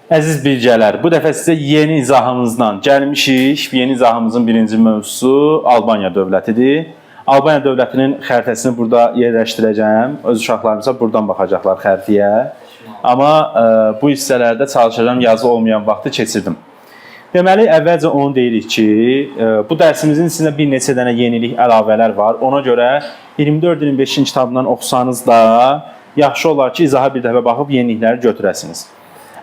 Əziz birgələr, bu dəfə sizə yeni izahımızla gəlmişik. Yeni izahımızın birinci mövzusu Albaniya dövlətidir. Albaniya dövlətinin xəritəsini burada yerləşdirəcəm. Öz uşaqlarımıza buradan baxacaqlar xəritəyə. Amma bu hissələrdə çalışacağam yazı olmayan vaxtı keçirdim. Deməli, əvvəlcə onu deyirik ki, bu dərsimizin içində bir neçə dənə yenilik, əlavələr var. Ona görə 24-25-ci kitabından oxusanız da yaxşı olar ki, izaha bir dəfə baxıb yenilikləri götürəsiniz.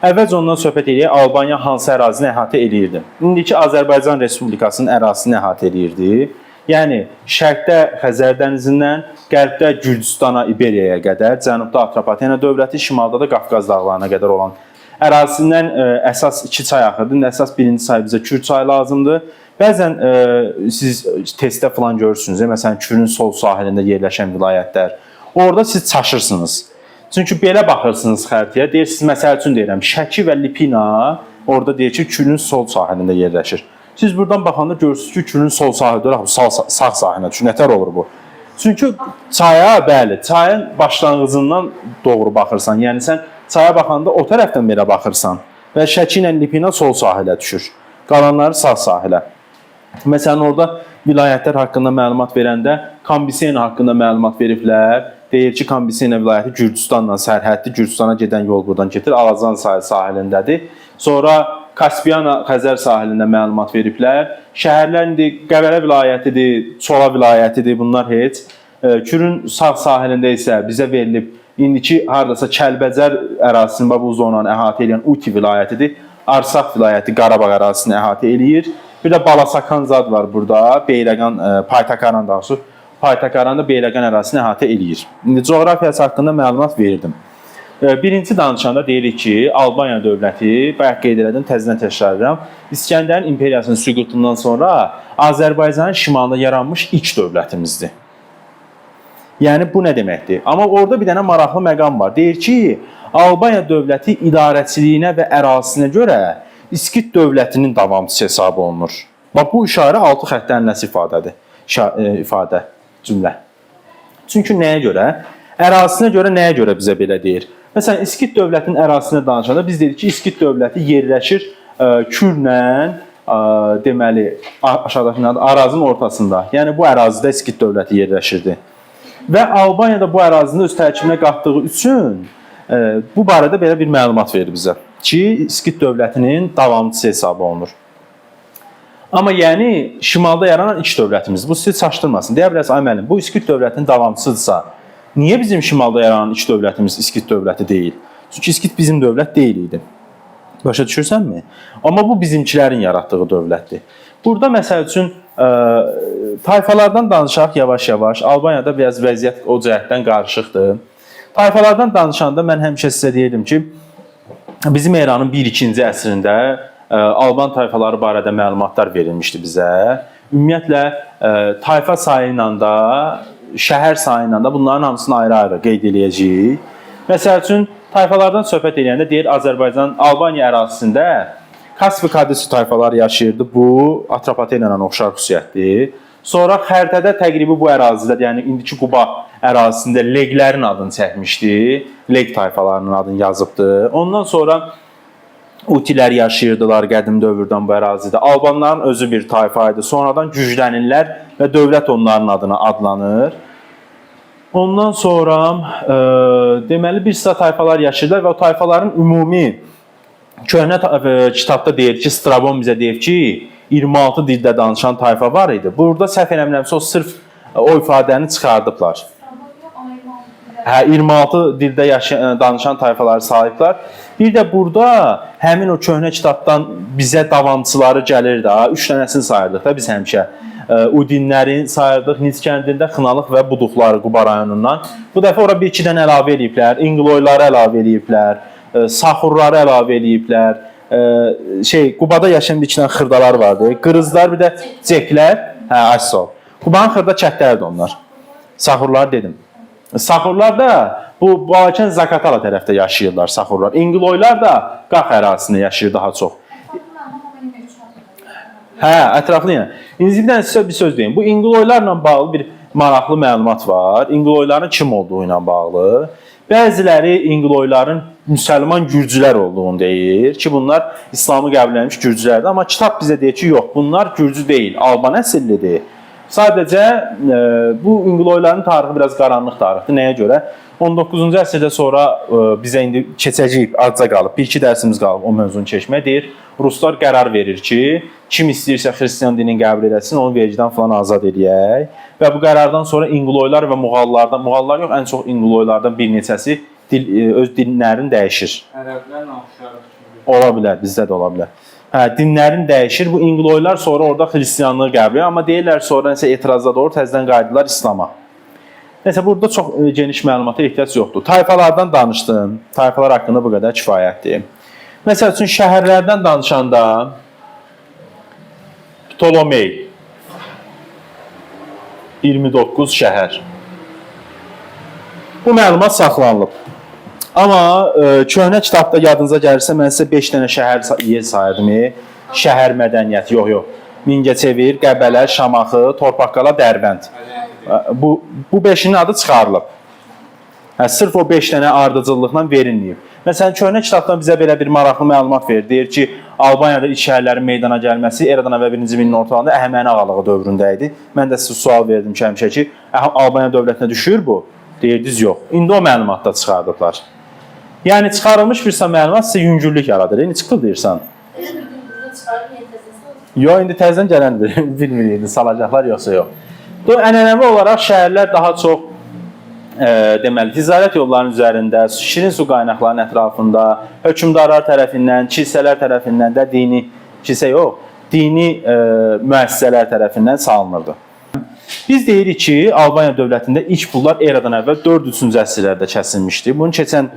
Əvvəlcə ondan söhbət eləyək, Albaniya hansı ərazini əhatə eləyirdi? İndiki Azərbaycan Respublikasının ərazisini əhatə eləyirdi. Yəni şərqdə Xəzər dənizindən, qərbdə Gürcüstana, İberiyaya qədər, cənubda Atropatena dövləti, şimalda da Qafqaz dağlarına qədər olan ərazisindən əsas iki çay axırdı. İndi əsas birinci çay bizə Kür çayı lazımdır. Bəzən siz testdə falan görürsünüz, məsələn Kürün sol sahilində yerləşən vilayətlər. Orada siz çaşırsınız. Çünki belə baxırsınız xəritəyə, deyirsiniz, məsəl üçün deyirəm, Şəki və Lipina orada deyir ki, Kürün sol sahilində yerləşir. Siz buradan baxanda görürsünüz ki, Kürün sol sahili deyil, sağ sahilinə düşür. Nətər olur bu? Çünki çaya, bəli, çayın başlanğıcından doğru baxırsan. Yəni sən çaya baxanda o tərəfdən belə baxırsan və Şəki ilə Lipina sol sahilə düşür. Qalanları sağ sahilə. Məsələn, orada vilayətlər haqqında məlumat verəndə Kambisena haqqında məlumat veriblər. Deyir ki, Kambisena vilayəti Gürcüstanla sərhəddir. Gürcüstana gedən yol buradan gedir. Alazan çayı sahilindədir. Sonra Kaspiyana Xəzər sahilində məlumat veriblər. Şəhərlər indi Qəbələ vilayətidir, Çola vilayətidir, bunlar heç. Kürün sağ sahilində isə bizə verilib indiki hardasa Kəlbəcər ərazisinin bax bu zonanı əhatə edən Uti vilayətidir. Arsax vilayəti Qarabağ ərazisini əhatə eləyir. Bir də Balasakan zad var burada. Beyləqan, Paytakaran daha doğrusu. Paytakaran da Beyləqan ərazisini əhatə eləyir. İndi coğrafiyası haqqında məlumat verdim. Birinci danışanda deyirik ki, Albaniya dövləti, bayaq qeyd elədim, təzədən təkrar edirəm. İsgəndərin imperiyasının süqutundan sonra Azərbaycanın şimalında yaranmış ilk dövlətimizdir. Yəni bu nə deməkdir? Amma orada bir dənə maraqlı məqam var. Deyir ki, Albaniya dövləti idarəçiliyinə və ərazisinə görə İskit dövlətinin davamçısı hesab olunur. Bax bu işarə altı xəttdən nəsə ifadədir? İfadə, cümlə. Çünki nəyə görə? Ərazisinə görə nəyə görə bizə belə deyir? Məsələn, İskit dövlətinin ərazisinə danışanda biz dedik ki, İskit dövləti yerləşir Kürlə deməli aşağıdakı nədir? Arazın ortasında. Yəni bu ərazidə İskit dövləti yerləşirdi. Və Albaniya da bu ərazini öz tərkibinə qatdığı üçün bu barədə belə bir məlumat verir bizə ki, İskit dövlətinin davamçısı hesab olunur. Amma yəni şimalda yaranan ilk dövlətimiz. Bu sizi çaşdırmasın. Deyə bilərsiniz, ay müəllim, bu İskit dövlətinin davamçısıdırsa, niyə bizim şimalda yaranan ilk dövlətimiz İskit dövləti deyil? Çünki İskit bizim dövlət deyil idi. Başa düşürsənmi? Amma bu bizimkilərin yaratdığı dövlətdir. Burada məsəl üçün tayfalardan danışaq yavaş-yavaş. Albaniyada biraz vəziyyət o cəhətdən qarışıqdır. Tayfalardan danışanda mən həmişə sizə deyirdim ki, bizim eranın 1-2-ci əsrində Alban tayfaları barədə məlumatlar verilmişdi bizə. Ümumiyyətlə tayfa sayı ilə də, şəhər sayı ilə də bunların hamısını ayrı-ayrı qeyd eləyəcəyik. Məsəl üçün tayfalardan söhbət eləyəndə deyir Azərbaycan Albaniya ərazisində Kaspi Kadisi tayfaları yaşayırdı. Bu Atropatena ilə oxşar xüsusiyyətdir. Sonra xəritədə təqribi bu ərazidə, yəni indiki Quba ərazisində Leqlərin adını çəkmişdi. Leq tayfalarının adını yazıbdı. Ondan sonra Utilər yaşayırdılar qədim dövrdən bu ərazidə. Albanların özü bir tayfa idi. Sonradan güclənirlər və dövlət onların adına adlanır. Ondan sonra deməli bir sıra tayfalar yaşayırlar və o tayfaların ümumi köhnə kitabda deyir ki, Strabon bizə deyir ki, 26 dildə danışan tayfa var idi. Burada səhv eləmirəmsə o sırf o ifadəni çıxardıblar. Hə, 26 dildə yaşayan, danışan tayfaları sahiblər. Bir də burada həmin o köhnə kitabdan bizə davamçıları gəlir də, 3 dənəsini sayırdıq da biz həmişə. Udinlərin sayırdıq, Nis kəndində Xınalıq və Buduqları Quba rayonundan. Bu dəfə ora bir-iki dənə əlavə eləyiblər, İnqloyları əlavə eləyiblər, Saxurları əlavə eləyiblər. Qubada yaşayan bir iki dənə xırdalar vardı. Qırızlar, bir də ceklər. Hə, ay sağ ol. Qubanın xırda kətləridir onlar. Saxurlar dedim. Saxurlar da bu Balakən Zakatala tərəfdə yaşayırlar Saxurlar. İnqloylar da Qax ərazisində yaşayır daha çox. Hə, ətraflı yəni. İndi bir dənə sizə bir söz deyim. Bu İnqloylarla bağlı bir maraqlı məlumat var. İnqloyların kim olduğu ilə bağlı. Bəziləri İnqiloyların müsəlman gürcülər olduğunu deyir ki, bunlar İslamı qəbul etmiş gürcülərdir. Amma kitab bizə deyir ki, yox, bunlar gürcü deyil, Alban əsillidir. Sadəcə bu İnqiloyların tarixi biraz qaranlıq tarixdir. Nəyə görə? 19-cu əsrdə sonra bizə indi keçəcəyik, azca qalıb, bir-iki dərsimiz qalıb o mövzunu keçməyə. Deyir, ruslar qərar verir ki, kim istəyirsə xristian dinini qəbul eləsin, onu vergidən falan azad eləyək. Və bu qərardan sonra İnqiloylar və Muğallardan, Muğallar yox, ən çox İnqiloylardan bir neçəsi öz dinlərini dəyişir. Ərəblər naxışarıq kimi. Ola bilər, bizdə də ola bilər. Hə, dinlərin dəyişir. Bu İnqiloylar sonra orada xristianlığı qəbul edir, amma deyirlər sonra nəsə etirazla doğru təzədən qayıdırlar İslama. Nəsə burada çox geniş məlumata ehtiyac yoxdur. Tayfalardan danışdım. Tayfalar haqqında bu qədər kifayətdir. Məsəl üçün şəhərlərdən danışanda Ptolomey 29 şəhər. Bu məlumat saxlanılıb. Amma köhnə kitabda yadınıza gəlirsə mən sizə 5 dənə şəhər yer sayırdım. Şəhər mədəniyyəti, yox, yox. Mingəçevir, Qəbələ, Şamaxı, Torpaqqala, Dərbənd. Bu beşinin adı çıxarılıb. Hə, sırf o 5 dənə ardıcıllıqla verilməyib. Məsələn, köhnə kitabdan bizə belə bir maraqlı məlumat verir. Deyir ki, Albaniyada ilk şəhərlərin meydana gəlməsi eradan əvvəl 1-ci minin ortalarında Əhəməni ağalığı dövründə idi. Mən də sizə sual verdim ki, həmişə ki, Albaniya dövlətinə düşür bu? Deyirdiniz, yox. İndi o məlumatda çıxardıblar. Yəni çıxarılmış bir məlumat sizə yüngüllük yaradır. İndi çıxdı deyirsən. Yox, indi təzədən gələndir. Bilmirik, indi salacaqlar yoxsa yox. Ənənəvi olaraq şəhərlər daha çox deməli, ticarət yollarının üzərində, şirin su qaynaqlarının ətrafında, hökmdarlar tərəfindən, kilsələr tərəfindən də dini, kilsə yox, dini müəssisələr tərəfindən salınırdı. Biz deyirik ki, Albaniya dövlətində ilk pullar eradan əvvəl 4-3-cü əsrlərdə kəsilmişdi. Bunu keçən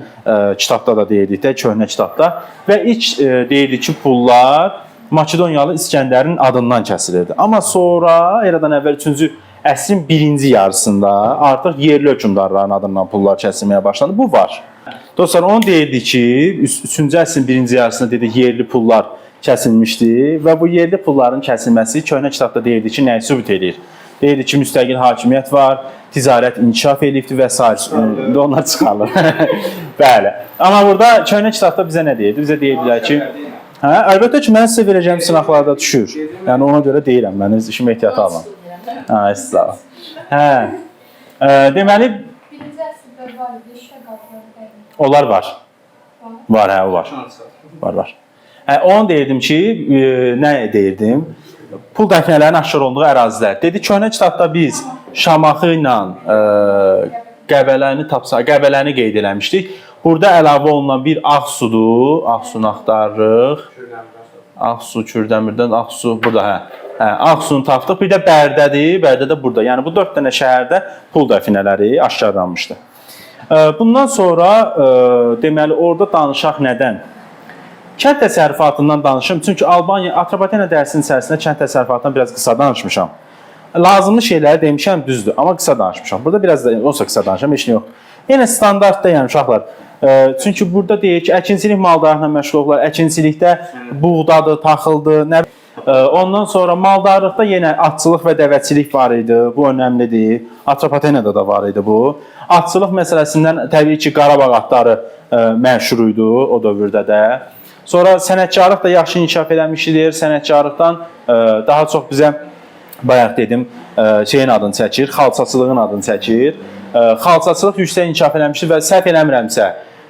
kitabda da deyirdik də, köhnə kitabda. Və ilk deyirdik ki, pullar Makedoniyalı İskəndərin adından kəsilirdi. Amma sonra eradan əvvəl 3-cü əsrin birinci yarısında artıq yerli hökmdarların adından pullar kəsilməyə başlandı. Bu var. Dostlar, onu deyirdik ki, 3-cü əsrin birinci yarısında dedik yerli pullar kəsilmişdi və bu yerli pulların kəsilməsi köhnə kitabda deyirdi ki, nəyi sübut eləyir? Deyirdi ki, müstəqil hakimiyyət var, ticarət inkişaf eləyibdi və sair. Onlar çıxarılır. Bəli. Amma burada köhnə kitabda bizə nə deyirdi? Bizə deyirdilər ki, hə, əlbəttə ki, mən sizə verəcəyim sınaqlarda düşür. Yəni ona görə deyirəm, mən öz işimi ehtiyata alıram. Hə, sağ ol. Hə. Deməli, Birinci əsrdə var idi, şüşə qabları bəli. onlar var. Var, hə, o var. Var, var. Hə, onu deyirdim ki, nə deyirdim? Pul dəfinələrinin aşkar olunduğu ərazilər. Dedi, köhnə kitabda biz Şamaxı ilə Qəbələni tapsa, Qəbələni qeyd eləmişdik. Burada əlavə olunan bir Ağsudur. Ağsunu axtarırıq. Ağsu, Kürdəmirdən Ağsu burada, hə. Hə, Ağsunu tapdıq. Bir də Bərdədir. Bərdə də burada. Yəni bu 4 dənə şəhərdə pul dəfinələri aşkarlanmışdı. Bundan sonra deməli orada danışaq nədən? Kənd təsərrüfatından danışım. Çünki Albaniya Atropatena dərsinin içərisində kənd təsərrüfatından biraz qısa danışmışam. Lazımlı şeyləri demişəm, düzdür, amma qısa danışmışam. Burada biraz da olsa qısa danışam, heç nə yoxdur. Yenə standartda yəni uşaqlar. Çünki burada deyir ki, əkinçilik maldarlıqla məşğul olurlar. Əkinçilikdə buğdadır, taxıldır, nə ondan sonra maldarlıqda yenə atçılıq və dəvəçilik var idi. Bu önəmlidir. Atropatenada da var idi bu. Atçılıq məsələsindən təbii ki, Qarabağ atları məşhur idi o dövrdə də. Sonra sənətkarlıq da yaxşı inkişaf eləmişdi. Sənətkarlıqdan daha çox bizə bayaq dedim, şeyin adını çəkir, xalçaçılığın adını çəkir. Xalçaçılıq yüksək inkişaf eləmişdi və səhv eləmirəmsə,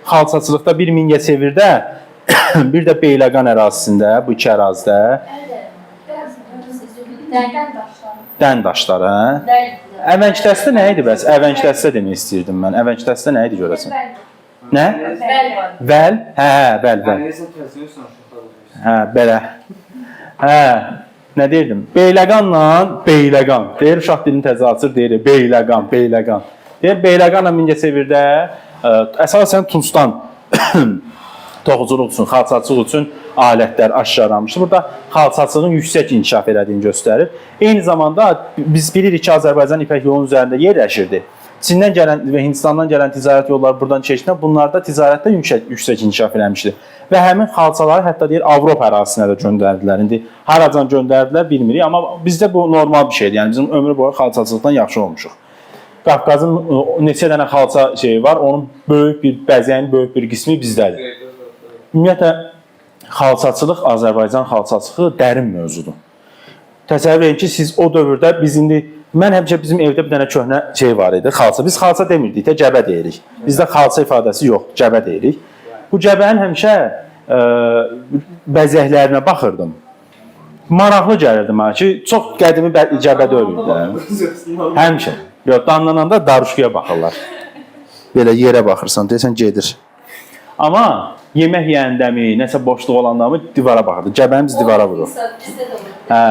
xalçaçılıqda bir Mingəçevirdə, bir də Beyləqan ərazisində, bu iki ərazidə Dən daşları. dən daşları, hə? Əvəngdəstə nə idi bəs? Əvəngdəstə demək istəyirdim mən. Əvəngdəstə nə idi görəsən? Nə? Vəl? Hə, hə, vəl, vəl. Hə, belə. Hə, nə deyirdim? Beyləqanla Beyləqan. Deyir uşaq dilini təzə açır, deyir Beyləqan, Beyləqan. Deyir Beyləqanla Mingəçevirdə əsasən Tuncdan toxuculuq üçün, xalçaçılıq üçün alətlər aşkarlanmışdı. Burada xalçaçılığın yüksək inkişaf elədiyini göstərir. Eyni zamanda biz bilirik ki, Azərbaycan İpək yolunun üzərində yerləşirdi. Çindən gələn və Hindistandan gələn ticarət yolları buradan keçdilər. Bunlarda ticarətdə yüksək inkişaf eləmişdi. Və həmin xalçaları hətta deyir Avropa ərazisinə də göndərdilər. İndi haracan göndərdilər bilmirik, amma bizdə bu normal bir şeydir. Yəni bizim ömrü boyu xalçaçılıqdan yaxşı olmuşuq. Qafqazın neçə dənə xalça şeyi var, onun böyük bir bəzəyinin böyük bir qismi bizdədir. Ümumiyyətlə xalçaçılıq, Azərbaycan xalçaçılığı dərin mövzudur. Təsəvvür edin ki, siz o dövrdə biz indi mən həmişə bizim evdə bir dənə köhnə şey var idi, xalça. Biz xalça demirdik də, cəbə deyirik. Bizdə xalça ifadəsi yox, cəbə deyirik. Bu cəbənin həmişə bəzəklərinə baxırdım. Maraqlı gəlirdi mənə ki, çox qədimi cəbə deyil də. Həmişə. Yox, danlananda daruşkaya baxırlar. Belə yerə baxırsan, deyəsən gedir. Amma yemək yeyəndəmi, nəsə boşluq olandamı divara baxırdı. Cəbəni biz divara vururuq. Bizdə də olur. Hə.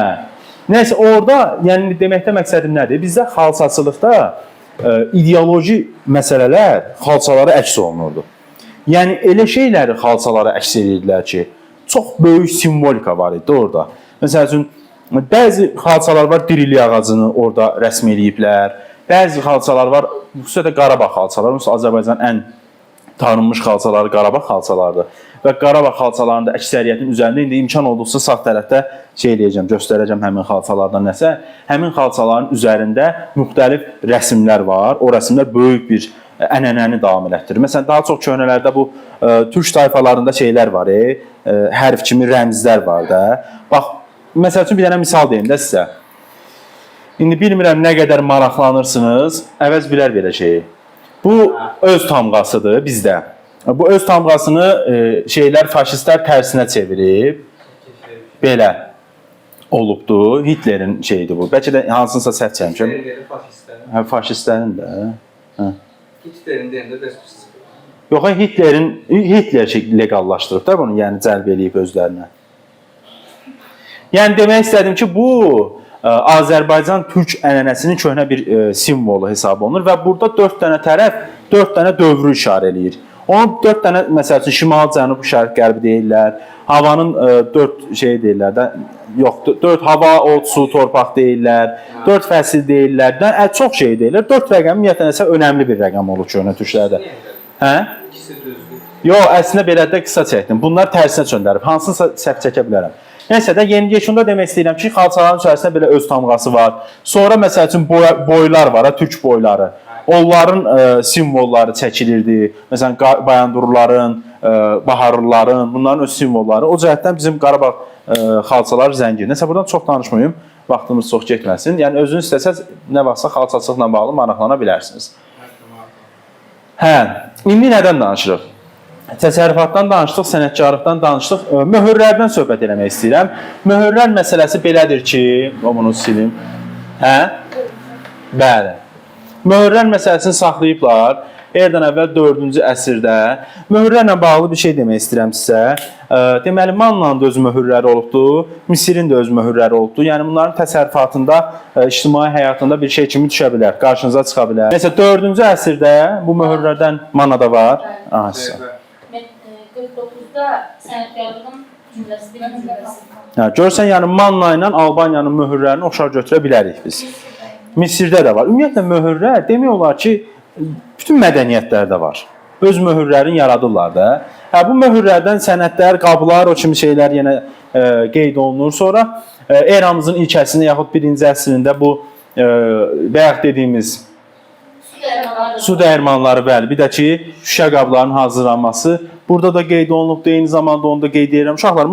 Nəysə orada, yəni deməkdə məqsədim nədir? Bizdə xalçaçılıqda ideoloji məsələlər xalçalara əks olunurdu. Yəni elə şeyləri xalçalara əks edirdilər ki, çox böyük simvolika var idi orada. Məsəl üçün bəzi xalçalar var dirilik ağacını orada rəsm eləyiblər. Bəzi xalçalar var, xüsusilə də Qarabağ xalçaları, onsuz Azərbaycanın ən tanınmış xalçaları Qarabağ xalçalarıdır. Və Qarabağ xalçalarının da əksəriyyətinin üzərində indi imkan olduqca sağ tərəfdə şey eləyəcəm, göstərəcəm həmin xalçalardan nəsə. Həmin xalçaların üzərində müxtəlif rəsmlər var. O rəsmlər böyük bir ənənəni davam elətdirir. Məsələn, daha çox köhnələrdə bu türk tayfalarında şeylər var, hərf kimi rəmzlər var da. Bax, məsəl üçün bir dənə misal deyim də sizə. İndi bilmirəm nə qədər maraqlanırsınız, əvəz bilər belə şeyi. Bu öz tamğasıdır bizdə. Bu öz tamğasını şeylər faşistlər tərsinə çevirib belə olubdu. Hitlerin şeyidir bu. Bəlkə də hansınsa səhv çəkmişəm. Faşistlərin. Hə, faşistlərin də. Hə. Hitlerin deyəndə bəs pis çıxır. Yox, Hitlerin Hitler şey leqallaşdırıb da bunu, yəni cəlb eləyib özlərinə. Yəni demək istədim ki, bu Azərbaycan türk ənənəsinin köhnə bir simvolu hesab olunur və burada 4 dənə tərəf 4 dənə dövrü işarə eləyir. Onun 4 dənə məsəl üçün şimal, cənub, şərq, qərb deyirlər. Havanın 4 şeyi deyirlər də. Yox, 4 hava, od, su, torpaq deyirlər. 4 fəsil deyirlər. Çox şey deyirlər. 4 rəqəm ümumiyyətlə nəsə önəmli bir rəqəm olur köhnə türklərdə. Hə? İkisi düzdür. Yox, əslində belə də qısa çəkdim. Bunlar tərsinə çöndərib. Hansınsa səhv çəkə bilərəm. Nəsə də yeni yekunda demək istəyirəm ki, xalçaların içərisində belə öz tamğası var. Sonra məsəl üçün boylar var, ha, türk boyları. Onların simvolları çəkilirdi. Məsələn, Bayandurluların, Baharlıların, bunların öz simvolları. O cəhətdən bizim Qarabağ xalçaları zəngin. Nəsə buradan çox danışmayım, vaxtımız çox getməsin. Yəni özünüz istəsəz nə vaxtsa xalçaçılıqla bağlı maraqlana bilərsiniz. Hə, indi nədən danışırıq? Təsərrüfatdan danışdıq, sənətkarlıqdan danışdıq. Möhürlərdən söhbət eləmək istəyirəm. Möhürlər məsələsi belədir ki, bunu silim. Hə? Bəli. Möhürlər məsələsini saxlayıblar. Eradan əvvəl 4-cü əsrdə. Möhürlərlə bağlı bir şey demək istəyirəm sizə. Deməli, Mannanın da öz möhürləri olubdu, Misirin də öz möhürləri olubdu. Yəni bunların təsərrüfatında, ictimai həyatında bir şey kimi düşə bilər, qarşınıza çıxa bilər. Məsələn, 4-cü əsrdə bu möhürlərdən Mannada var. Aha, sizə. 49-da sənətkarlığın cümləsi, birinci cümləsi. Hə, görsən, yəni Manna ilə Albaniyanın möhürlərini oxşar götürə bilərik biz. Misirdə də var. Ümumiyyətlə möhürlər demək olar ki, bütün mədəniyyətlərdə var. Öz möhürlərini yaradırlar da. Hə, bu möhürlərdən sənədlər, qablar, o kimi şeylər yenə qeyd olunur. Sonra eramızın ilk əsrində yaxud birinci əsrində bu bayaq dediyimiz su dəyirmanları, bəli, bir də ki, şüşə qablarının hazırlanması burada da qeyd olunubdur. Eyni zamanda onu da qeyd edirəm. Uşaqlar,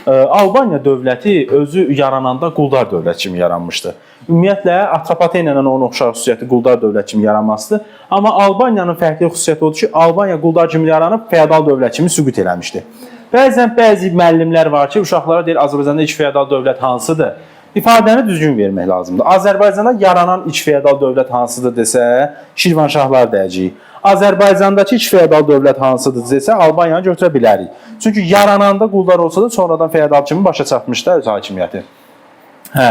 Albaniya dövləti özü yarananda quldar dövlət kimi yaranmışdı. Ümumiyyətlə Atropatena ilə onun oxşar xüsusiyyəti quldar dövlət kimi yaranmasıdır. Amma Albaniyanın fərqli xüsusiyyəti odur ki, Albaniya quldar kimi yaranıb feodal dövlət kimi süqut eləmişdi. Bəzən bəzi müəllimlər var ki, uşaqlara deyir Azərbaycanda ilk feodal dövlət hansıdır? İfadəni düzgün vermək lazımdır. Azərbaycanda yaranan ilk feodal dövlət hansıdır desə, Şirvanşahlar deyəcəyik. Azərbaycandakı ilk feodal dövlət hansıdır desə, Albaniyanı götürə bilərik. Çünki yarananda quldar olsa da sonradan feodal kimi başa çatmışdı öz hakimiyyəti. Hə.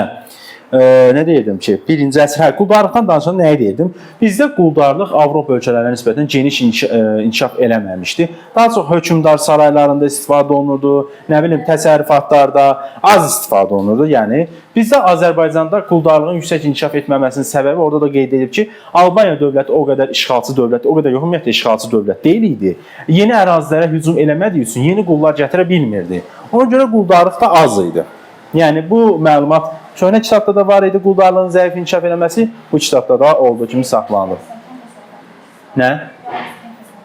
Nə deyirdim ki, birinci əsr, hə, quldarlıqdan danışanda nəyi deyirdim? Bizdə quldarlıq Avropa ölkələrinə nisbətən geniş inkişaf eləməmişdi. Daha çox hökmdar saraylarında istifadə olunurdu, nə bilim, təsərrüfatlarda az istifadə olunurdu. Yəni bizdə Azərbaycanda quldarlığın yüksək inkişaf etməməsinin səbəbi orada da qeyd edilib ki, Albaniya dövləti o qədər işğalçı dövlət, o qədər yox, ümumiyyətlə işğalçı dövlət deyil idi. Yeni ərazilərə hücum eləmədiyi üçün yeni qullar gətirə bilmirdi. Ona görə quldarlıq da az idi. Yəni bu məlumat köhnə kitabda da var idi, quldarlığın zəif inkişaf eləməsi bu kitabda da olduğu kimi saxlanılıb. Nə?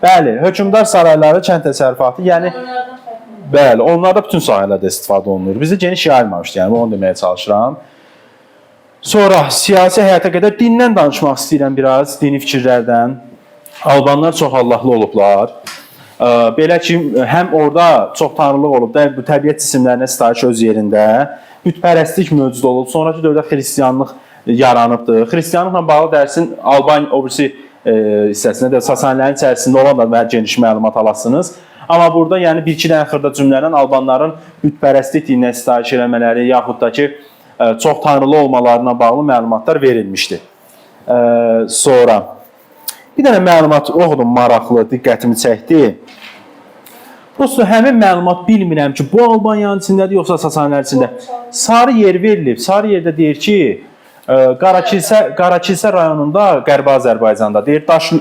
Bəli, hökmdar sarayları, kənd təsərrüfatı, yəni Onlardan fərqli. bəli, onlarda bütün sahələrdə istifadə olunur. Bizdə geniş yayılmamışdı, yəni onu deməyə çalışıram. Sonra siyasi həyata qədər dindən danışmaq istəyirəm biraz, dini fikirlərdən. Albanlar çox Allahlı olublar. Belə ki, həm orada çox tanrılıq olub da, bu təbiət cisimlərinə sitayiş öz yerində, bütpərəstlik mövcud olub. Sonrakı dövrdə xristianlıq yaranıbdır. Xristianlıqla bağlı dərsin Albaniya o birisi hissəsində də Sasanilərin içərisində olan da daha geniş məlumat alasınız. Amma burada yəni bir-iki dənə xırda cümlədən Albanların bütpərəstlik dininə sitayiş eləmələri yaxud da ki, çox tanrılı olmalarına bağlı məlumatlar verilmişdi. Sonra bir dənə məlumat oxudum, maraqlı, diqqətimi çəkdi. Prosto həmin məlumat bilmirəm ki, bu Albaniyanın içindədir yoxsa Sasanilər içində. Sarı yer verilib. Sarı yerdə deyir ki, Qarakilsə rayonunda, Qərbi Azərbaycanda deyir daş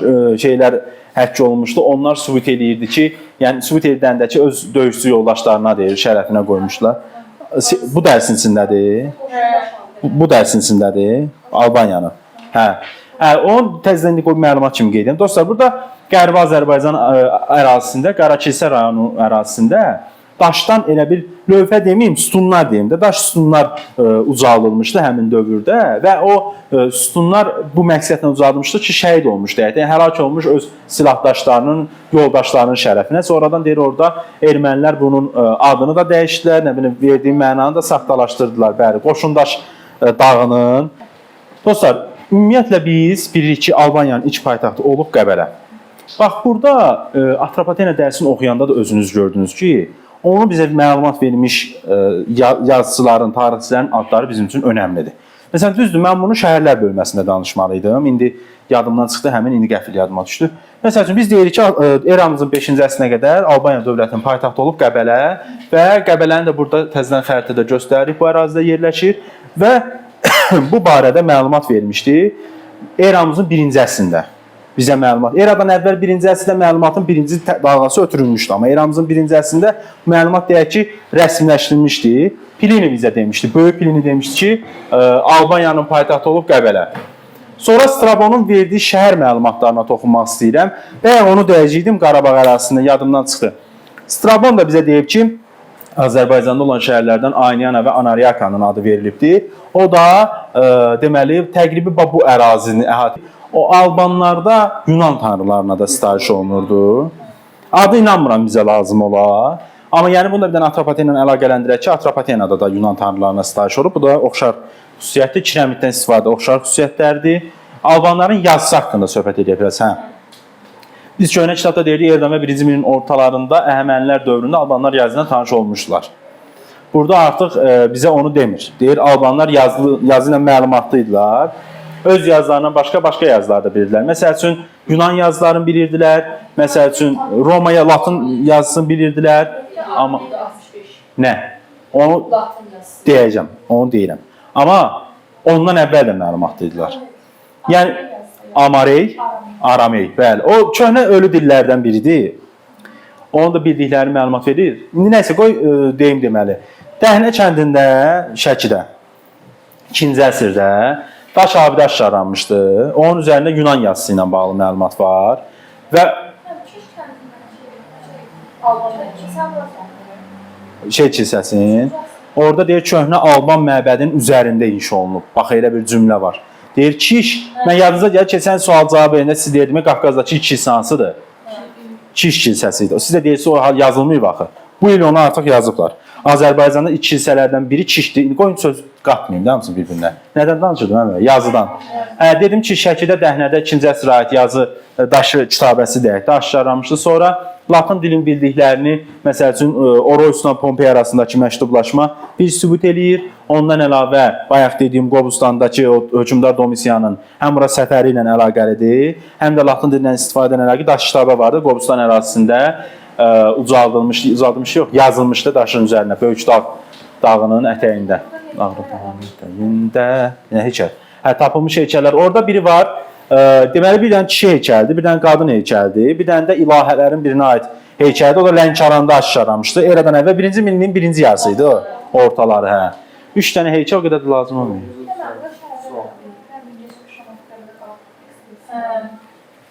şeylər həkk olunmuşdu. Onlar sübut eləyirdi ki, yəni sübut edəndə ki, öz döyüşçü yoldaşlarına deyir, şərəfinə qoymuşlar. Bu dərsin içindədir. Bu dərsin içindədir. Albaniyanın. Hə. Hə, onu təzədən indi qoy məlumat kimi qeyd edim. Dostlar, burada Qərbi Azərbaycan ərazisində, Qarakilsə rayonu ərazisində daşdan elə bir lövhə deməyim, sütunlar deyim də, daş sütunlar ucaldılmışdı həmin dövrdə və o sütunlar bu məqsədlə ucaldılmışdı ki, şəhid olmuş deyək. Yəni həlak olmuş öz silahdaşlarının, yoldaşlarının şərəfinə. Sonradan deyir orada ermənilər bunun adını da dəyişdilər, nə bilim verdiyi mənanı da saxtalaşdırdılar. Bəli, Qoşundaş dağının. Dostlar, ümumiyyətlə biz bilirik ki, Albaniyanın ilk paytaxtı olub Qəbələ. Bax burada Atropatena dərsini oxuyanda da özünüz gördünüz ki, onu bizə məlumat vermiş yazıçıların, tarixçilərin adları bizim üçün önəmlidir. Məsələn, düzdür, mən bunu şəhərlər bölməsində danışmalıydım. İndi yadımdan çıxdı, həmin indi qəfil yadıma düşdü. Məsəl üçün biz deyirik ki, eramızın 5-ci əsrinə qədər Albaniya dövlətinin paytaxtı olub Qəbələ və Qəbələni də burada təzədən xəritədə göstəririk. Bu ərazidə yerləşir və bu barədə məlumat vermişdi. Eramızın 1-ci əsrində bizə məlumat. Eradan əvvəl 1-ci əsrdə məlumatın birinci dalğası ötürülmüşdü, amma eramızın 1-ci əsrində məlumat deyək ki, rəsmiləşdirilmişdi. Plini bizə demişdi, Böyük Plini demişdi ki, Albaniyanın paytaxtı olub Qəbələ. Sonra Strabonun verdiyi şəhər məlumatlarına toxunmaq istəyirəm. Bayaq onu deyəcəkdim, Qarabağ ərazisində yadımdan çıxdı. Strabon da bizə deyib ki, Azərbaycanda olan şəhərlərdən Ayniyana və Anariakanın adı verilibdir. O da deməli təqribi bu ərazini əhatə. O Albanlarda Yunan tanrılarına da sitayiş olunurdu. Adı inanmıram bizə lazım ola. Amma yəni bunu da bir dənə Atropatena ilə əlaqələndirək ki, Atropatenada da Yunan tanrılarına sitayiş olub. Bu da oxşar xüsusiyyətdir. Kirəmiddən istifadə oxşar xüsusiyyətlərdir. Albanların yazısı haqqında söhbət edək biraz, hə. Biz köhnə kitabda deyirdik, Eradan əvvəl 1-ci milin ortalarında Əhəmənilər dövründə Albanlar yazı ilə tanış olmuşdular. Burada artıq bizə onu demir. Deyir, Albanlar yazı ilə məlumatlı idilər. Öz yazılarından başqa yazılar da bilirdilər. Məsəl üçün, Yunan yazılarını bilirdilər. Məsəl üçün, Romaya Latın yazısını bilirdilər. Amma nə? Onu deyəcəm, onu deyirəm. Amma ondan əvvəl də məlumatlı idilər. Yəni Amarey, Aramey, bəli. O köhnə ölü dillərdən biridir. Onun da bildikləri məlumat verir. İndi nəsə qoy deyim deməli. Dəhnə kəndində, Şəkidə 2-ci əsrdə daş abidə aşkarlanmışdı. Onun üzərində Yunan yazısı ilə bağlı məlumat var və şey kilsəsinin orada deyir köhnə Alban məbədinin üzərində inşa olunub. Bax elə bir cümlə var. Deyir Kiş, mən yadınıza gəlir keçən sual cavab verəndə siz deyirdim Qafqazdakı kilsə hansıdır? Kiş kilsəsi idi. Siz də deyirsiniz o yazılmayıb axı. Bu il onu artıq yazıblar. Azərbaycanda ilk kilsələrdən biri Kişdir. İndi qoyun söz qatmayım da hamısını bir-birinə. Nədən danışırdım mən? Yazıdan. Hə, dedim ki, Şəkidə Dəhnədə 2-ci əsrə aid yazı daşı kitabəsi deyək, də aşkarlanmışdı. Sonra Latın dilin bildiklərini, məsəl üçün Oroyusla Pompey arasındakı məktublaşma bir sübut eləyir. Ondan əlavə bayaq dediyim Qobustandakı o hökmdar Domisiyanın həm bura səfəri ilə əlaqəlidir, həm də Latın dilindən istifadə ilə əlaqəli daş kitabə vardı Qobustan ərazisində ucaldılmış, ucaldılmış yox, yazılmışdı daşın üzərinə, Böyük Dağ dağının ətəyində. Ağrı dağının ətəyində. Nə heykəl? Hə, tapılmış heykəllər. Orada biri var. Deməli bir dənə kişi heykəldir, bir dənə qadın heykəldir, bir dənə də ilahələrin birinə aid heykəldir. O da Lənkəranda aşkarlanmışdı. Eradan əvvəl 1-ci minilliyin birinci yarısı idi o. Ortaları, hə. 3 dənə heykəl o qədər də lazım olmuyor.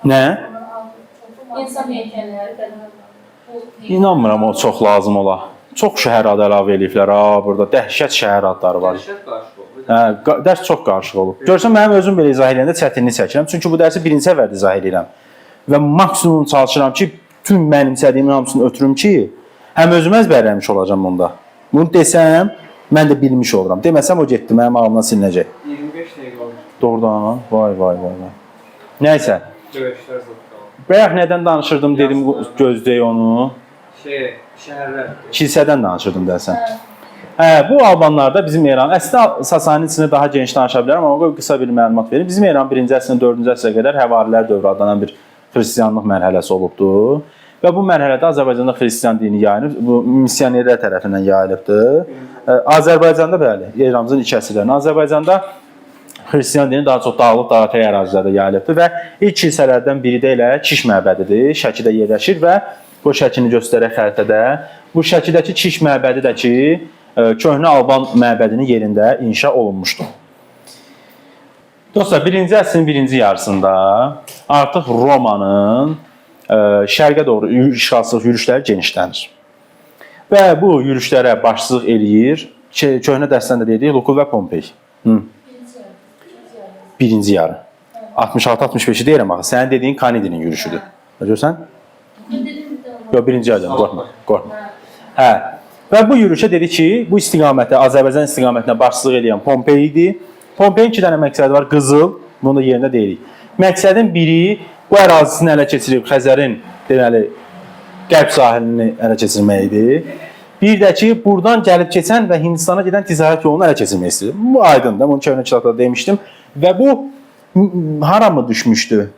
Nə? İnsan heykəlləri də bu İnanmıram o çox lazım ola. Çox şəhər adı əlavə eləyiblər ha burada. Dəhşət şəhər adları var. Dəhşət qarışıq oldu. Hə, dərs çox qarışıq olub. Görsən mənim özüm belə izah eləyəndə çətinlik çəkirəm. Çünki bu dərsi birinci səfərdə izah eləyirəm. Və maksimum çalışıram ki, bütün mənimsədiyimin hamısını ötürüm ki, həm özüm əzbərləmiş olacağam bunda. Bunu desəm, mən də bilmiş oluram. Deməsəm o getdi, mənim ağlımdan silinəcək. 25 dəqiqə oldu. Doğrudan, vay vay vay vay. Nəysə, Döyüşlər zad qaldı. bayaq nədən danışırdım dedim, gözləyək onu. Şey, şəhərlər. Kilsədən danışırdım deyəsən. Hə, bu Albanlarda bizim Eran, əslində Sasani içində daha geniş danışa bilərəm, amma qoy qısa bir məlumat verim. Bizim Eran 1-ci əsrin 4-cü əsrə qədər Həvarilər dövrü adlanan bir xristianlıq mərhələsi olubdu. Və bu mərhələdə Azərbaycanda xristian dini yayılıb, bu missionerlər tərəfindən yayılıbdı. Azərbaycanda bəli, eramızın ilk əsrlərində Azərbaycanda xristian dini daha çox dağlıq, dağətək ərazilərdə yayılıbdı və ilk kilsələrdən biri də elə Kiş məbədidir. Şəkidə yerləşir və bu şəklini göstərək xəritədə. Bu Şəkidəki Kiş məbədi də ki, köhnə Alban məbədinin yerində inşa olunmuşdur. Dostlar, birinci əsrin birinci yarısında artıq Romanın şərqə doğru işğalçılıq yürüşləri genişlənir. Və bu yürüşlərə başçılıq eləyir, köhnə dərsdən də dedik, Lukul və Pompey. Hı. Birinci yarı. İkinci yarı. Birinci yarı. 66-65-i deyirəm axı. Sənin dediyin Kanidinin yürüşüdür. Görürsən? Mən dedim bir də olmaz. Yox, birinci yarıdan, qorxma, qorxma. Hə. Və bu yürüşə dedi ki, bu istiqamətə, Azərbaycan istiqamətinə başçılıq eləyən Pompey idi. Pompeyin iki dənə məqsədi var, qızıl, bunu da yerində deyirik. Məqsədin biri bu ərazisini ələ keçirib Xəzərin, deməli, qərb sahilini ələ keçirmək idi. Bir də ki, buradan gəlib keçən və Hindistana gedən ticarət yolunu ələ keçirmək istəyir. Bu aydındır, bunu köhnə kitabda demişdim. Və bu hara mı düşmüşdü?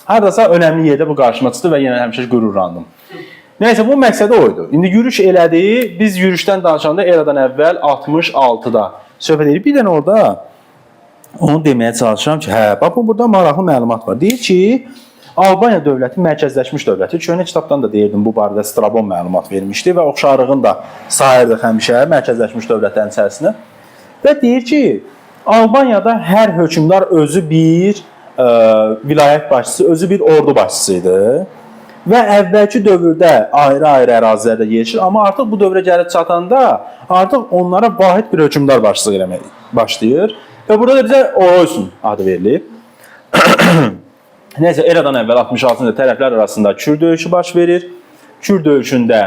Hardasa önəmli yerdə bu qarşıma çıxdı və yenə həmişə qürurlandım. Nəysə, bu məqsədi o idi. İndi yürüş elədi. Biz yürüşdən danışanda eradan əvvəl 66-da söhbət edirik. Bir dənə orada onu deməyə çalışıram ki, hə, bax bu burada maraqlı məlumat var. Deyir ki, Albaniya dövləti mərkəzləşmiş dövləti. Köhnə kitabdan da deyirdim bu barədə Strabon məlumat vermişdi və oxşarlığını da sayırdıq həmişə mərkəzləşmiş dövlətlərin içərisində. Və deyir ki, Albaniyada hər hökmdar özü bir vilayət başçısı, özü bir ordu başçısı idi. Və əvvəlki dövrdə ayrı-ayrı ərazilərdə yerləşir, amma artıq bu dövrə gəlib çatanda artıq onlara vahid bir hökmdar başçılıq eləmək başlayır. Və burada da bizə Oroysun adı verilib. Nəysə, eradan əvvəl 66-cı ildə tərəflər arasında Kür döyüşü baş verir. Kür döyüşündə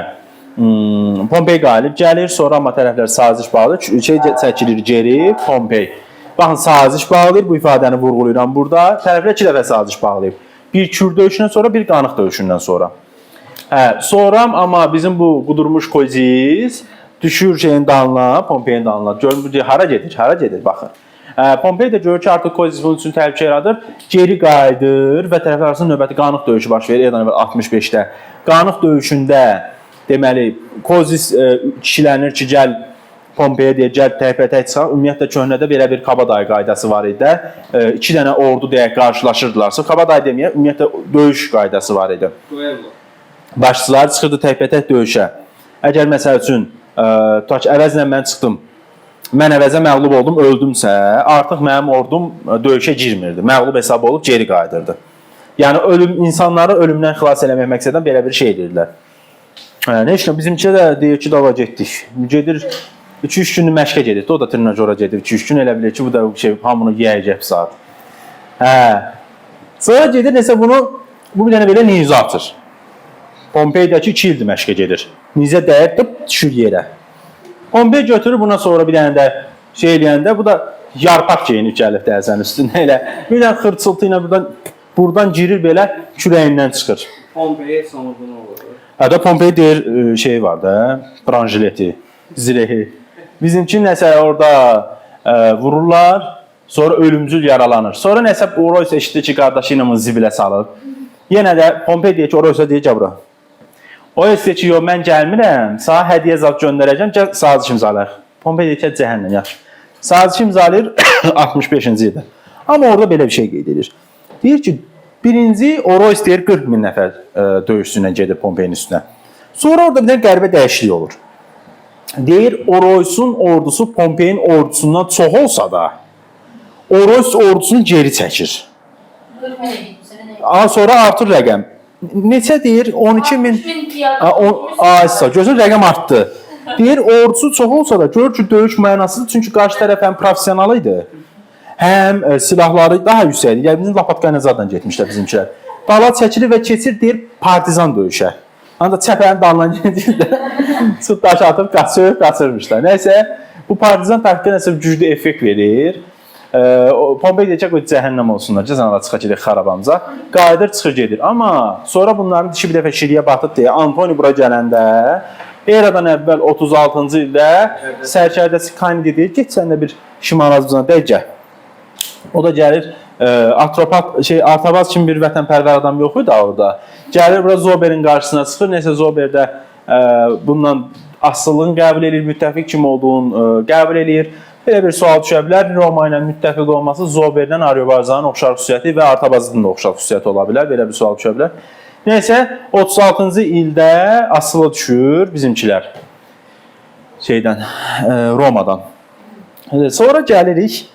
Pompey qalib gəlir, sonra amma tərəflər saziş bağlayır, şey çəkilir geri Pompey. Baxın, saziş bağlayır, bu ifadəni vurğulayıram burada. Tərəflər iki dəfə saziş bağlayıb. Bir Kür döyüşündən sonra, bir Qanıq döyüşündən sonra. Hə, sonra amma bizim bu qudurmuş Koziz düşür şeyin dalına, Pompeyin dalına. Görün bu deyir, hara gedir, hara gedir baxın. Hə, Pompey də görür ki, artıq Koziz bunun üçün təhlükə yaradır. Geri qayıdır və tərəflər arasında növbəti Qanıq döyüşü baş verir eradan əvvəl 65-də. Qanıq döyüşündə deməli Kozis kişilənir ki, gəl Pompeyə deyir, gəl təkbətək çıxaq. Ümumiyyətlə köhnədə belə bir kabadayı qaydası var idi də. İki dənə ordu deyək qarşılaşırdılarsa, kabadayı deməyək, ümumiyyətlə döyüş qaydası var idi. Duello. Başçılar çıxırdı təkbətək döyüşə. Əgər məsəl üçün, tutaq ki, əvəzlə mən çıxdım, mən əvəzə məğlub oldum, öldümsə, artıq mənim ordum döyüşə girmirdi. Məğlub hesab olub geri qayıdırdı. Yəni ölüm insanları ölümdən xilas eləmək məqsədilə belə bir şey edirdilər. Hə, nə işlə bizimki də deyir ki, dava getdik. Gedir 2-3 günlük məşqə gedir. O da trenajora gedir. 2-3 gün elə bilir ki, bu da şey hamını yeyəcək saat. Hə. Sonra gedir nəsə bunu bu bir dənə belə nizə atır. Pompeydəki 2 ildir məşqə gedir. Nizə dəyib tıp düşür yerə. Pompey götürür buna sonra bir dənə də şey eləyəndə bu da yarpaq geyinib gəlib dərzənin üstünə elə. Bir dənə xırçıltı ilə buradan girir belə kürəyindən çıxır. Pompey sonra bunu olur. Hə də Pompey deyir şey var da, branjileti, zirehi. Bizimki nəsə orada vururlar, sonra ölümcül yaralanır. Sonra nəsə Oroys eşitdi ki, qardaşı ilə bunu zibilə salıb. Yenə də Pompey deyir ki, Oroysa deyir gəl bura. O deyir ki, yox mən gəlmirəm, sənə hədiyyə zad göndərəcəm, gəl saziş imzalayaq. Pompey deyir ki, cəhənnəm, yaxşı. Saziş imzalayır 65-ci ildə. Amma orada belə bir şey qeyd edir. Deyir ki, birinci Oroys deyir 40 min nəfər döyüşçü ilə gedir Pompeyin üstünə. Sonra orada bir dənə qəribə dəyişiklik olur. Deyir, Oroysun ordusu Pompeyin ordusundan çox olsa da, Oroys ordusunu geri çəkir. 40 minə getmişsə, nə? Sonra artır rəqəm. Neçə deyir? 12 min. 60 min piyada. Aysa, gözün rəqəm artdı. Deyir, ordusu çox olsa da, görür ki, döyüş mənasızdır, çünki qarşı tərəf həm professional idi, həm silahları daha yüksək idi. Yəni, bizim Lapatka ilə zaten getmişlər bizimkilər. Dala çəkilir və keçir, deyir, partizan döyüşə. Ancaq çəpərin dalından gedir, su daş atıb qaçır, qaçırmışlar. Nəysə, bu partizan taktiği nəsə güclü effekt verir. Pompey deyəcək, qoy cəhənnəm olsunlar, cəzanalar çıxa gedək xarabamıza. Qayıdır, çıxır gedir. Amma sonra bunların dişi bir dəfə şiriyə batıb deyə Antoni bura gələndə eradan əvvəl 36-cı ildə sərkərdəsi Kanidi deyir, get sən də bir Şimal Azərbaycana dəy gəl. O da gəlir, Artabaz kimi bir vətənpərvər adam yox idi orada. Gəlir bura Zoberin qarşısına çıxır. Nəysə Zober də bundan asılılığını qəbul eləyir, müttəfiq kim olduğunu qəbul eləyir. Belə bir sual düşə bilər. Roma ilə müttəfiq olması Zoberdən Aryobarzanın oxşar xüsusiyyəti və Artabazın da oxşar xüsusiyyəti ola bilər. Belə bir sual düşə bilər. Nəysə 36-cı ildə asılı düşür bizimkilər şeydən, Romadan. Sonra gəlirik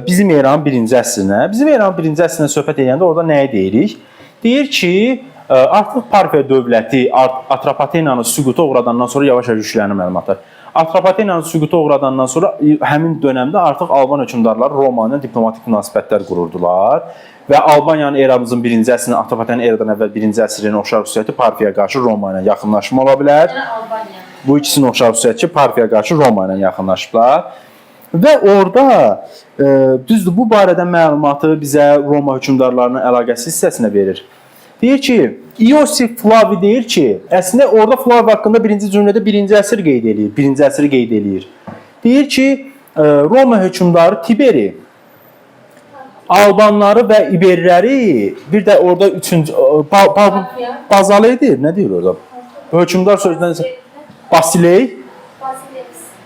bizim eranın birinci əsrinə. Bizim eranın birinci əsrinə söhbət edəndə orada nəyi deyirik? Deyir ki, artıq Parfiya dövləti Atropatenanı süquta uğradandan sonra yavaş-yavaş yüklənir məlumatlar. Atropatenanı süquta uğradandan sonra həmin dönəmdə artıq Alban hökmdarları Roma ilə diplomatik münasibətlər qururdular və Albaniyanın eramızın birinci əsrini, Atropatenanın eradan əvvəl birinci əsrin oxşar xüsusiyyəti Parfiyaya qarşı Roma ilə yaxınlaşma ola bilər. Yəni Albaniya. Bu ikisinin oxşar xüsusiyyəti ki, Parfiyaya qarşı Roma ilə yaxınlaşıblar. Və orada düzdür, bu barədə məlumatı bizə Roma hökmdarlarının əlaqəsi hissəsinə verir. Deyir ki, Iosif Flavi deyir ki, əslində orada Flavi haqqında birinci cümlədə birinci əsr qeyd eləyir, birinci əsri qeyd eləyir. Deyir ki, Roma hökmdarı Tiberi Albanları və İberləri bir də orada üçüncü Bazalı edir, nə deyir orada? Hökmdar sözündən Basiley,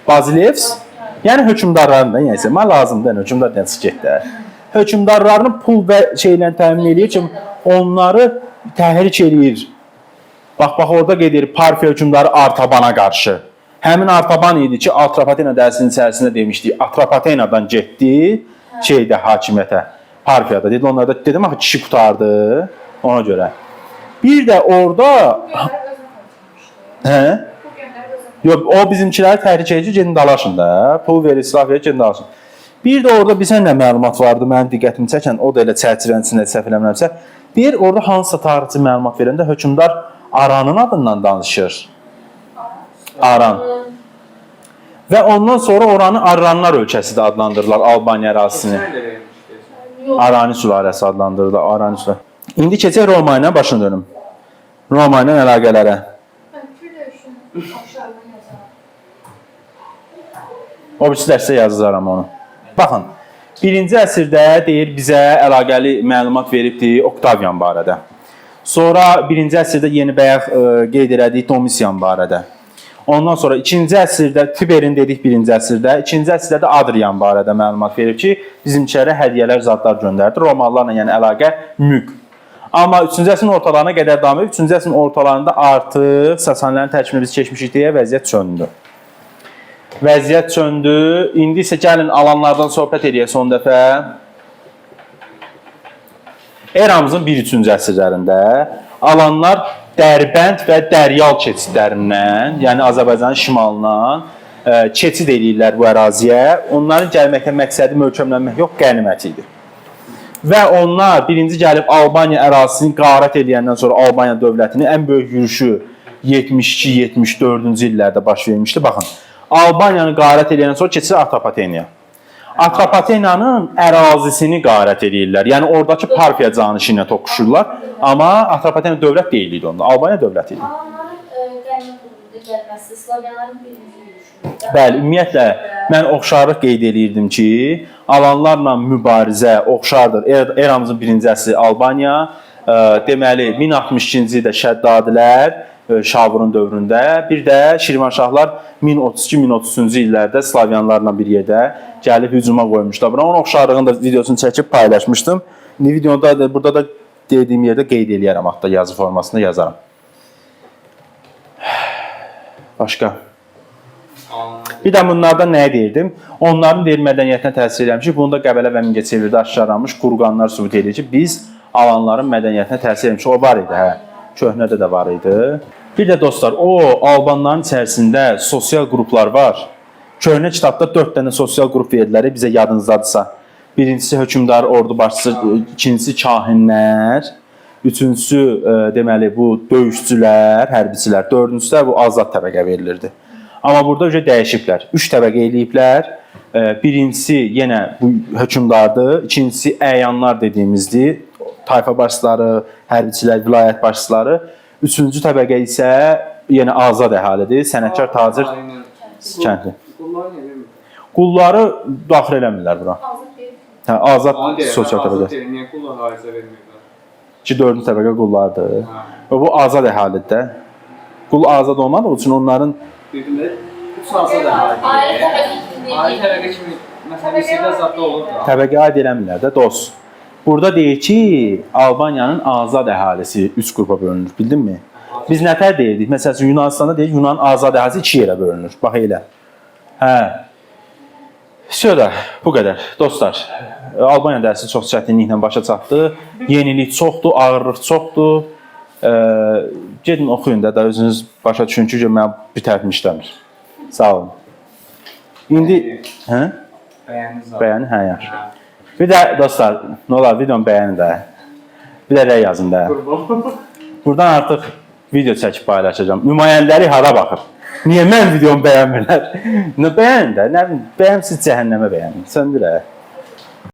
Bazilevs. Yəni hökmdarlarını da, yəni mənə lazımdır, yəni hökmdar deyən çıxıb getdi. Hökmdarlarını pul və şeylə təmin eləyir ki, onları təhrik eləyir. Bax, bax orada qeyd edir Parfiya hökmdarı Artabana qarşı. Həmin Artaban idi ki, Atropatena dərsinin içərisində demişdik, Atropatenadan getdi şeydə hakimiyyətə, Parfiyada. Dedi onlar da dedim axı kişi qurtardı ona görə. Bir də orada hə? Yox, o bizimkiləri təhrik edici, gedin dalaşın da. Pul verir, silah verir, gedin dalaşın. Bir də orada bizə nə məlumat vardı, mənim diqqətimi çəkən, o da elə çərçivənin içində səhv eləmirəmsə. Deyir, orada hansısa tarixçi məlumat verəndə hökmdar Aranın adından danışır. Aran. Və ondan sonra oranı Arranlar ölkəsi də adlandırırlar, Albaniya ərazisini. Arani sülaləsi adlandırırlar, Arani sülaləsi. İndi keçək Roma ilə başını dönüm. Roma ilə əlaqələrə. O birisi dərsdə yazaram onu. Baxın, birinci əsrdə deyir bizə əlaqəli məlumat veribdi Oktavian barədə. Sonra birinci əsrdə yeni bayaq qeyd elədik Domitian barədə. Ondan sonra ikinci əsrdə Tiberin dedik birinci əsrdə, ikinci əsrdə də Adrian barədə məlumat verib ki, bizimkilərə hədiyyələr, zadlar göndərdi. Romalılarla yəni əlaqə müq. Amma 3-cü əsrin ortalarına qədər davam edib. 3-cü əsrin ortalarında artıq Sasanilərin tərkibinə biz keçmişik deyə vəziyyət söndü. Vəziyyət söndü. İndi isə gəlin alanlardan söhbət eləyək son dəfə. Eramızın 1-3-cü əsrlərində alanlar Dərbənd və Dəryal keçidlərindən, yəni Azərbaycanın şimalından keçid eləyirlər bu əraziyə. Onların gəlməkdə məqsədi möhkəmlənmək yox, qənimət idi. Və onlar birinci gəlib Albaniya ərazisini qarət eləyəndən sonra Albaniya dövlətinin ən böyük yürüşü 72-74-cü illərdə baş vermişdi. Baxın, Albaniyanı qarət eləyəndən sonra keçir Atropatenaya. Atropatenanın ərazisini qarət eləyirlər. Yəni oradakı Parfiya canişini ilə toqquşurlar. Amma Atropatena dövlət deyil idi onda. Albaniya dövləti idi. Alanların qənimət gəlməsi Slavyanların birinci yürüşü. Bəli, ümumiyyətlə mən oxşarlıq qeyd eləyirdim ki, alanlarla mübarizə oxşardır. Eramızın birinci əsri Albaniya, deməli 1062-ci ildə Şəddadilər Şavurun dövründə, bir də Şirvanşahlar 1032-1033-cü illərdə Slavyanlarla bir yerdə gəlib hücuma qoymuşlar. Buna onun oxşarlığını da videosunu çəkib paylaşmışdım. İndi videoda da burada da dediyim yerdə qeyd eləyərəm, hətta yazı formasında yazaram. Başqa. Alanlar. Bir də bunlardan nəyə deyirdim? Onların deyir mədəniyyətinə təsir eləmişik. Bunu da Qəbələ və Mingəçevirdə aşkarlanmış qurğanlar sübut edir ki, biz alanların mədəniyyətinə təsir eləmişik. O var idi, hə. Köhnədə də var idi. Bir də dostlar, o albanların içərisində sosial qruplar var. Köhnə kitabda 4 dənə sosial qrup verdilər, bizə yadınızdadırsa. Birincisi hökmdar, ordu başçısı, ikincisi kahinlər, üçüncüsü deməli bu döyüşçülər, hərbiçilər, dördüncüsü də bu azad təbəqə verilirdi. Amma burada öcə dəyişiblər. 3 təbəqə eləyiblər. Birincisi yenə bu hökmdardır, ikincisi əyanlar dediyimizdir. Tayfa başçıları, hərbiçilər, vilayət başçıları. Üçüncü təbəqə isə yenə azad əhalidir. Sənətkar, tacir, Aynen. kəndli. Qullar niyə vermir? Qulları daxil eləmirlər bura. Azad deyil. Hə, azad Onu deyirəm, sosial azad təbəqə. deyirəm, niyə qullar xaricə vermirlər? Ki dördüncü təbəqə qullardır. Hə. Və bu azad əhalidir də. Qul azad olmadığı üçün onların Dedim də, üç azad əhali. Ayrı təbəqə kimi. Ayrı təbəqə kimi, məsələn, Misirdə azadda olur da. təbəqə aid eləmirlər də dost. Burada deyir ki, Albaniyanın azad əhalisi 3 qrupa bölünür, bildinmi? Biz nətər deyirdik? Məsəl üçün Yunanistanda deyir, Yunan azad əhalisi 2 yerə bölünür. Bax elə. Hə. Vəsə da bu qədər. Dostlar, Albaniya dərsi çox çətinliklə başa çatdı. Yenilik çoxdur, ağırlıq çoxdur. Gedin oxuyun da, da özünüz başa düşün ki, mənim bir tərəfim işləmir. Sağ olun. İndi, hə? Bəyəndiniz zaten. Bəyəni, hə, yaxşı. Hə. Bir də dostlar, nə olar videonu bəyənin də. Bir də rəy yazın da. Qurban. Buradan artıq video çəkib paylaşacağam. Nümayəndəlik hara baxır? Niyə mənim videomu bəyənmirlər? Nə bəyənin də, nə bilim, bəyənsiz cəhənnəmə bəyənin. Söndür hə.